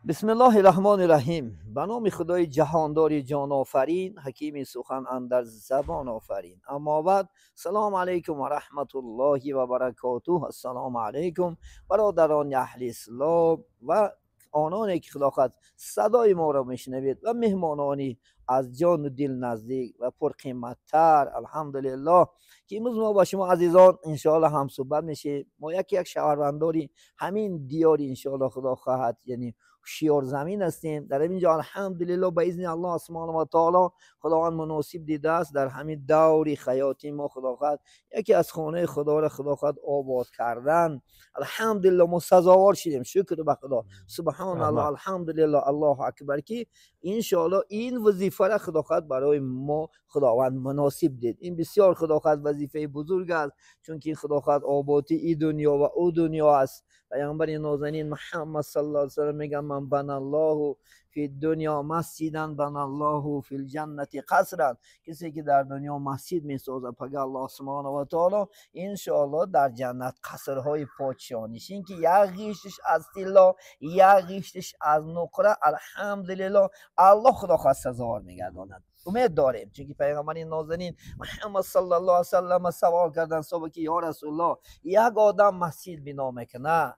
Бисмиллоҳи раҳмони раҳим. Ба номи Худои ҷаҳондори ҷонофарин, ҳакими сухан андар забон офарин. Аммо баъд, салому алайкум ва раҳматуллоҳи ва баракотуҳ. Ассалому алайкум бародарони аҳли ислом ва ононе ки Худо хоҳад садои моро мешунавед ва меҳмонони аз ҷону дил наздик ва пурқиматтар. Алҳамдулиллоҳ ки имрӯз мо ба шумо азизон иншоаллоҳ ҳамсӯҳбат мешем. Мо яке як шаҳрвандори ҳамин диёри иншоаллоҳ Худо хоҳад, яъне ҳушёрзамин ҳастем. Дар ҳамин ҷо алҳамдулиллоҳ ба изни Аллоҳ субҳонаҳу ва таоло Худованд муносиб дидааст дар ҳамин даври ҳаёти мо Худо хоҳад яке аз хонаи Худоро Худо хоҳад обод кардан. Алҳамдулиллоҳ мо сазовор шудем, шукр ба Худо, субҳоналлоҳ, алҳамдулиллоҳ, Аллоҳу акбар, ки иншоаллоҳ ин вазифаро Худо хоҳад барои мо Худованд муносиб дид. Ин бисёр Худо хоҳад вазифаи бузург аст, чунки Худо хоҳад ободии и дунё ва ӯ дунё аст. Паёмбари нозанин Муҳаммад саллаллоҳу алайҳи васаллам мегӯяд: ман баналлоҳу фи дунё масҷидан баналлоҳу фил ҷаннати қасран. Касе ки дар дунё масҷид месозад, пага Аллоҳ субҳонаҳу ва таоло иншоаллоҳ дар ҷаннат қасрҳои подшоҳнишин, ки як ғиштиш аз тилло, як ғиштиш аз нуқра, алҳамдулиллоҳ Аллоҳ Худо хоҳад сазовор мегардонад. Умед дорем, чунки паёмбари нозанин Муҳаммад саллаллоҳу алайҳи васаллам савол карданд саҳоба ки ё Расулуллоҳ, як одам масҷид бино мекунад,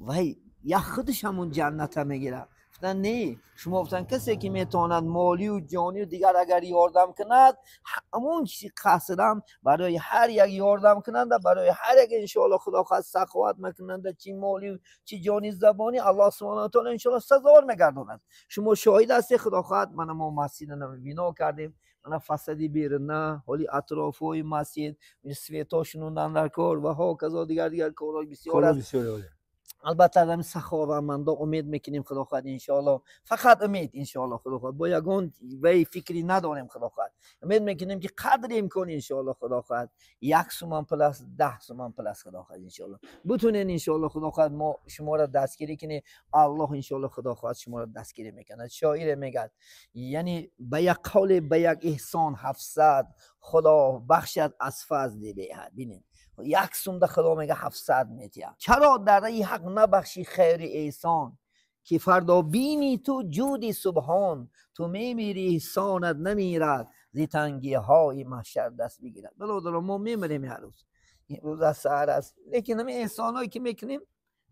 вай як худаш ҳамун ҷанната мегирад. Гуфтанд не, шумо гуфтанд касе ки метавонад молию ҷонию дигар агар ёрдам кунад, ҳамун чизи қасрам барои ҳар як ёрдам кунанда, барои ҳар як иншоаллоҳ Худо хоҳад саховат мекунанда, чи молию чи ҷони забонӣ, Аллоҳ субҳонаҳу ва таоло иншоаллоҳ сазовор мегардонад. Шумо шоҳид ҳастед, Худо хоҳад мана мо масҷидро бино кардем, мана фасади беруна, ҳоли атрофҳои масҷид, светҳо шунундан дар кор ва ҳоказо дигар дигар корҳои бисёр аст. Албатта аз ҳамин саховатмандо умед мекунем Худо хоҳад иншоаллоҳ, фақат умед иншоаллоҳ Худо хоҳад, бо ягон вай фикре надорем Худо хоҳад. Умед мекунем ки қадри имкон иншоаллоҳ Худо хоҳад 1 суман плюс 10 суман плюс Худо хоҳад иншоаллоҳ бутунен иншоаллоҳ Худо хоҳад мо шуморо дастгирӣ кунем. Аллоҳ иншоаллоҳ Худо хоҳад шуморо дастгирӣ мекунад. Шоире мегӯяд, яъне ба як қавле ба як эҳсон 700 Худо бахшад аз фазли беҳад. Бинед, 1 сумда Худо мега 700 метия. Чаро дар раи ҳақ набахши хайри эҳсон, ки фардо бини ту ҷуди субҳон, ту мемири эҳсонат намирад, зи тангиҳои маҳшар даст бигирад. Бародаро, мо мемирем ҳар рӯз, рӯз аз саҳар аст, лекин ҳамин эҳсонҳое ки мекунем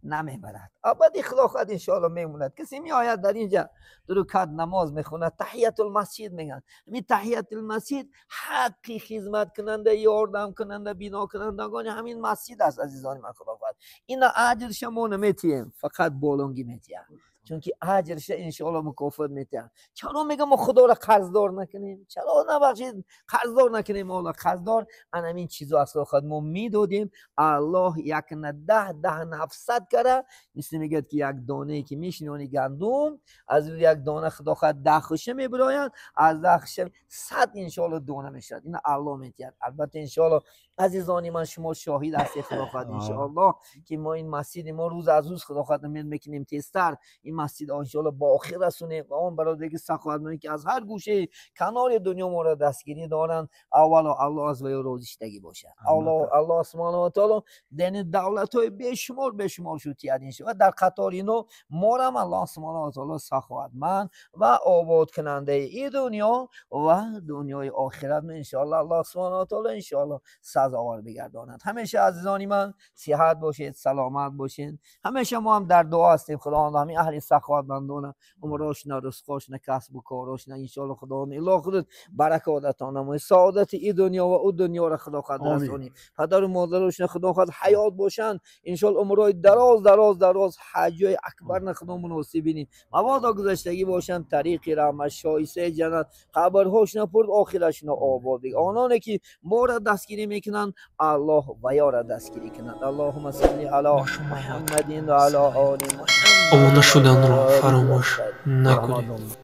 намебарад. Абади Худо хоҳад иншоаллоҳ мемонад. Касе меояд дар инҷа ду ракат намоз мехонад, таҳиятул масҷид мегӯянд. Ҳамин таҳиятул масҷид ҳаққи хизматкунанда, ёрдамкунанда, бинокунандагони ҳамин масҷид аст. Азизони ман, Худо хоҳад ина аҷрша мо наметиҳем, фақат болонгӣ метиҳам, чунки аҷрша иншоаллоҳ мукофот метиҳам. Чаро мегӯям мо Худоро қарздор накунем? Чаро набахшед қарздор накунем? Аллоҳ қарздор ана ҳамин чизо аз Худо хоҳад мо медодем. Аллоҳ 1 на 10, 10 на 700 кара, мисли мегӯяд ки як донае ки мешинони гандум, аз як дона Худо хоҳад 10 хуша мебирояд, аз 10 хуша 100 иншоаллоҳ дона мешавад. Ина Аллоҳ метиҳад. Албатта иншоаллоҳ азизони ман, шумо шоҳид ҳастед Худо хоҳад иншоаллоҳ ки мо ин масҷиди мо рӯз аз рӯз Худо хоҳад умед мекунем тезтар ин масҷид иншоаллоҳ ба охир расонем ва он бародаре ки саховатманд ки аз ҳар гӯшаи канори дунё моро дастгирӣ доранд, аввало Аллоҳ аз ваё розиштагӣ бошад. Аллоҳ субҳонаҳу ва таоло яъне давлатҳои бешумор бешумор шуд тиҳад иншоаллоҳ. Дар қатори ино морам Аллоҳ субҳонаҳу ва таоло саховатманд ва ободкунандаи и дунё ва дунёи охират иншоаллоҳ Аллоҳ субҳонаҳу ва таоло иншоаллоҳ сазовор бигардонад. Ҳамеша азизони ман сиҳат бошед, саломат бошед. Ҳамеша мо ҳам дар дуо ҳастем. Худованд ҳамин аҳли саховатмандона умрошна, ризқошна, касбу корошна иншоаллоҳ Худованд илоҳ худат баракотатон намояд. Саодати и дунё ва ӯ дунёро Худо хоҳад расонид. Падару модарошна Худо хоҳад ҳаёт бошанд иншоаллоҳ, умрҳои дароз дароз дароз ҳаҷҷои акбарна Худо муносиб бинид. Мабодо гузаштагӣ бошанд, тариқи раҳмат, шоистаи ҷаннат, қабрҳошна пур, охирашна обод. Ононе ки моро дастгирӣ мекунанд, Аллоҳ ваёра дастгирӣ кунад. Аллоҳумма салли ало Муҳаммадин ва ало оли Муҳаммад. Обуна шуданро фаромӯш накунед.